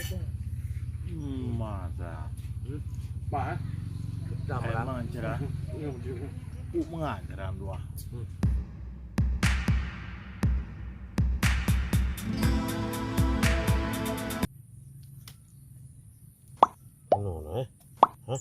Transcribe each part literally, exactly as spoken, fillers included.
Hmm, masa. Hmm? Mak, eh? Emang cerah. Iya, betul. Kok mengan cerah dua. Hmm. Ano na, eh? Hah?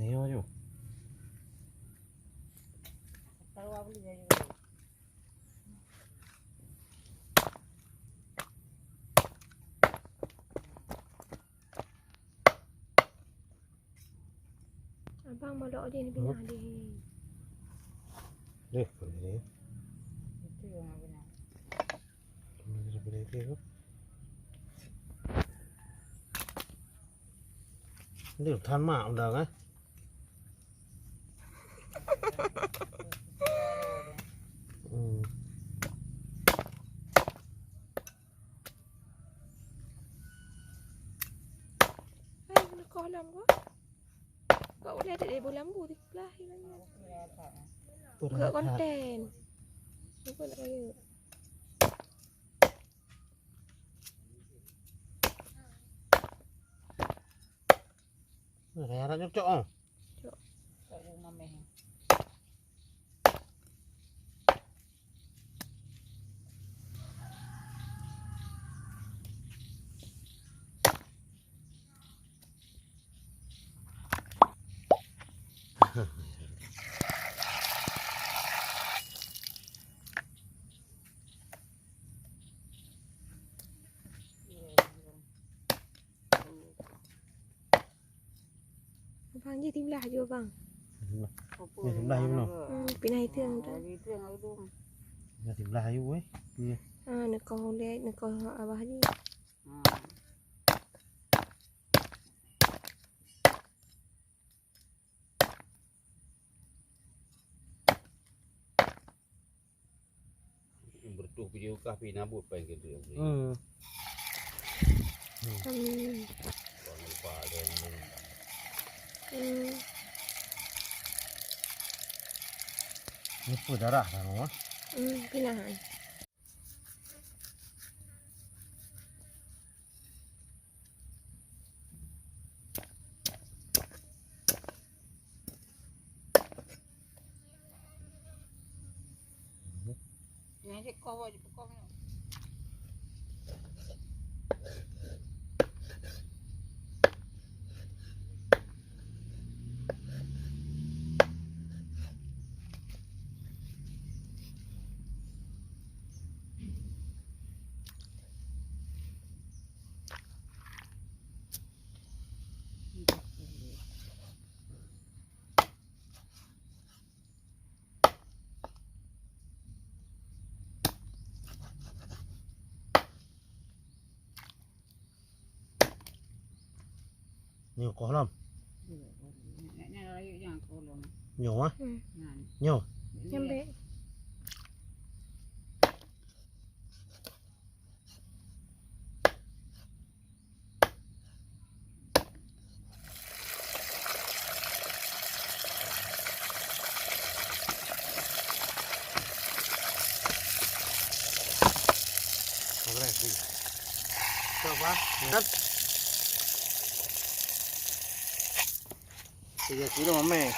Ayo, ayo. Abang molok deh, ni pinah deh. Deh, boleh deh. Itu yang aku nak. Boleh deh, boleh deh. Deh, than mak undang, eh. Hmm. Hai, neukoh lam gua. Kau ulèe tak boleh lambu di sebelah ni. Buka konten. Buka nak kaya. Nah, saya harap cocok, oh. Cocok. Abang, jih siblah aju, Abang. Siblah. Apa? Jih siblah aju, noh. Hmm, pinah itu yang dah. Itu yang ujung. Jih siblah aju, weh. Iya. Ah, nak kau lihat, nak kau abah ni. Hmm. Bertuh video kah pi nabut paling keu tu. Hmm. Hmm. Jangan lupa ada yang. Hmm. Lupa darah kan, Mama? Hmm, pinahan. Nyoe koh lom. Nyoe, ah. Hmm. Nyoe. Nyambe. Coba. Tiga kilo, Mame.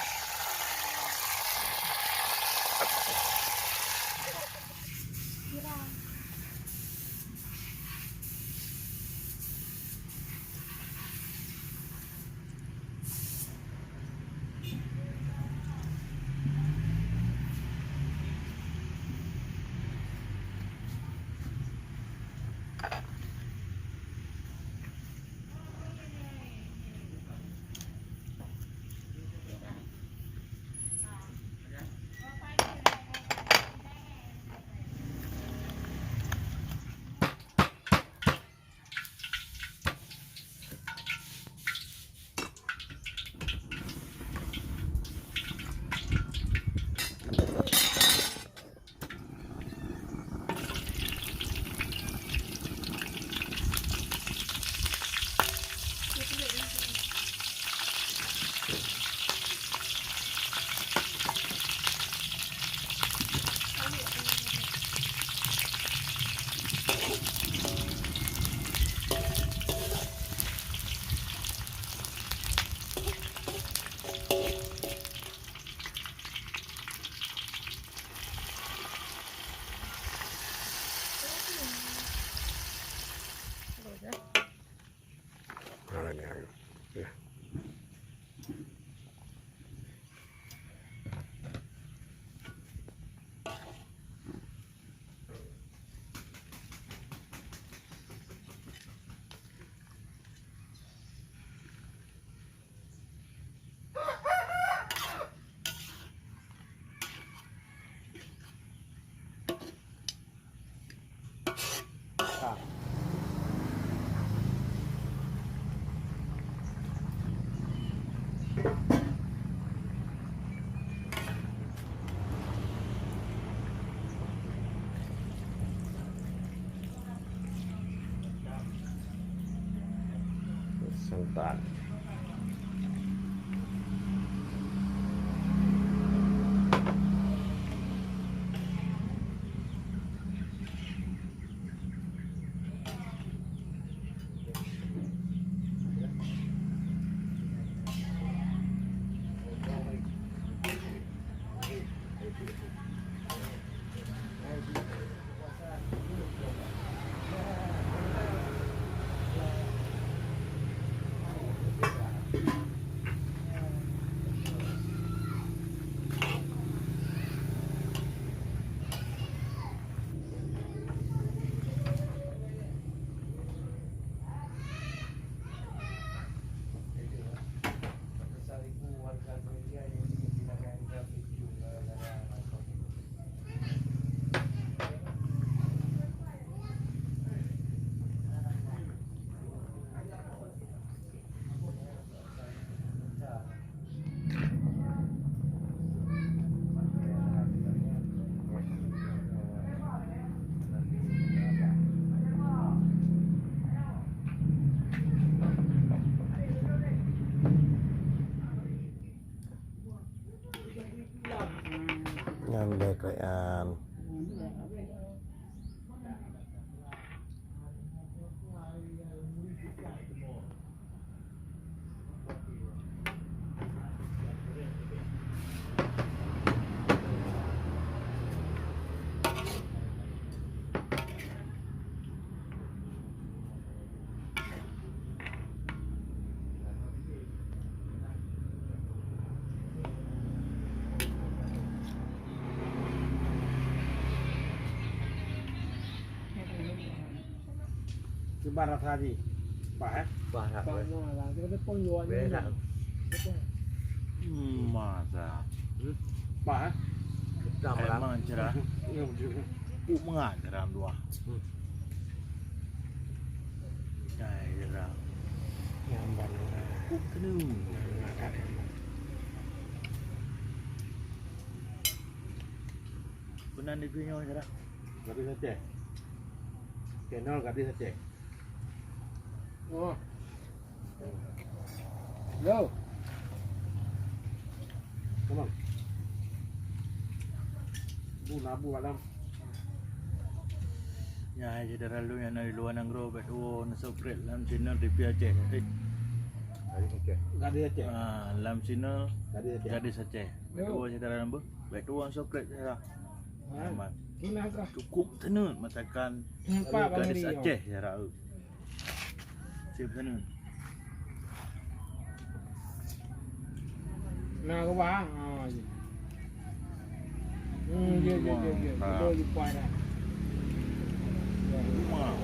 Tan. Nyan lé keuyan. Cuba rasa ji. Pah, eh? Pah, pah. Beda. Hmm, masa. Pah, eh? Emang cerah. Ya, betul. Kok mengat cerah dua. Hmm. Cai cerah. Yang baru. Kok kena. Pernah negeri nyawa cerah. Gadis Aceh. Channel Gadis Aceh. Oh. Yo. Come on. Bu nabu alam. Nyan hai syedara lôn nyang na di luwa nanggroe, bèk tuwo neusubscribe lam channel T V Aceh. Eh. Gadis Aceh. Gadis Aceh. Ah, lam channel Gadis Aceh. Gadis Aceh. Bèk tuwo syedara lôn beuh. Bèk tuwo neusubscribe syedara. Ah. Aman. Cukup teungeut masakan Gadis Aceh syedara. Siap sana. Nah, ke bawah. Ha, je. Hmm, je, je, je, je. Wah, nah. Betul, je, puas dah. Wah.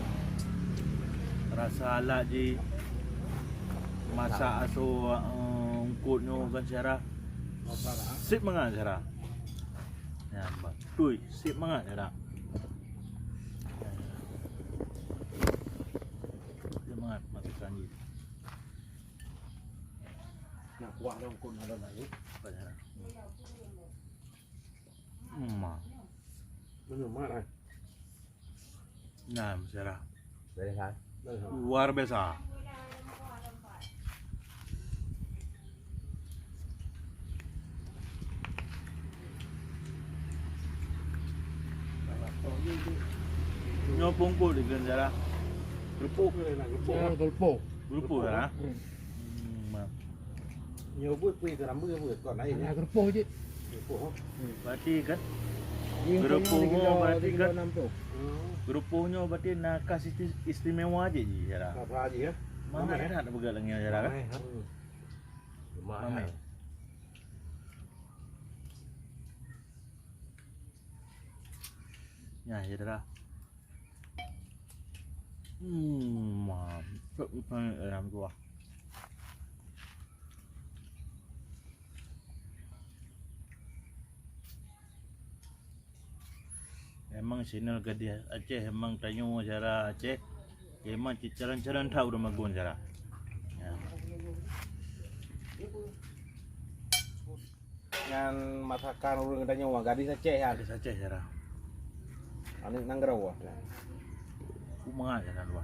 Rasa alat je. Masak asoe, eh, ungkot nyoe kan syedara. Masak dah. Sip mangat syedara. Ya, betul. Sip mangat syedara. Semangat masa janji. Nak kuah dong kun ada lagi. Banyak. Hmm. Benar, Mat, eh. Nah, syedara. Biasa. Luar biasa. Nyoe pungkot di Gurèn Dara. Geureupoh. Ya, geureupoh. Geureupoh, ya? Hmm. Hmm, ma. Nyoe buet kui keu rambu buet kon laén, ya? Hana geureupoh cit. Geureupoh, ha? Hmm. Berarti kan? Geureupoh nyoe berarti kan? Hmm. Geureupoh nyoe berarti na khas isti-, istimewa jih, ya? Khas jih, ya? Mana ada peugah lagi, ya, kan? Mamèh, ha? Hmm. Mamèh. Nyan, ya, Dara. Hmm, mantap, mantap, ya, tuan. Emang channel Gadis Aceh, emang tanyoe syedara Aceh. Emang cit calon-calon that ureueng magun syedara. Ya. Nyan masakan ureueng tanyoe, Gadis Aceh nyan. Gadis Aceh syedara. Aneuk nanggroe. Kumangat syedara luwa.